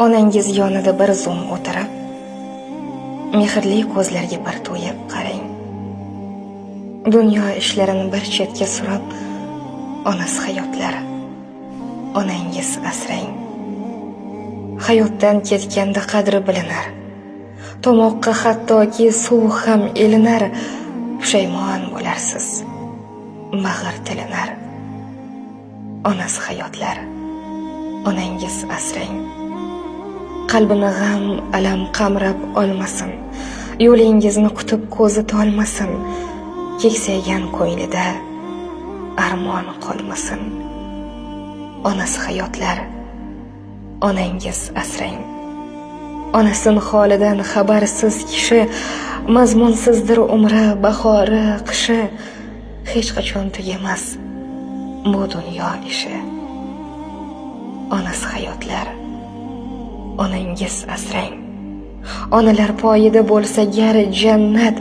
Onangiz yonida bir zum o'tirib, mehrli ko'zlarga bir to'yib qarang. Dunyo ishlarini bir chetga surib, onasi hayotlar, onangiz asrang. Hayotdan ketganda qadri bilinar. Tomoqqa hattoki suv ham ilinar, pushaymon bo'larsiz. Bag'ir tilinar. Onasi hayotlar, onangiz asrang. Qalbini g'am, alam qamrab olmasin. Yo'lingizni kutib ko'zi tolmasin. Keksaygan ko'nglida armon qolmasin. Onasi hayotlar, onangiz asrang. Onasin holidan xabarsiz kishi mazmunsizdir umri, bahori, qishi, hech qachon tugamas bu dunyo ishi. Onasi hayotlar, onangiz asrang. Onalar poyida bo'lsa gar jannat.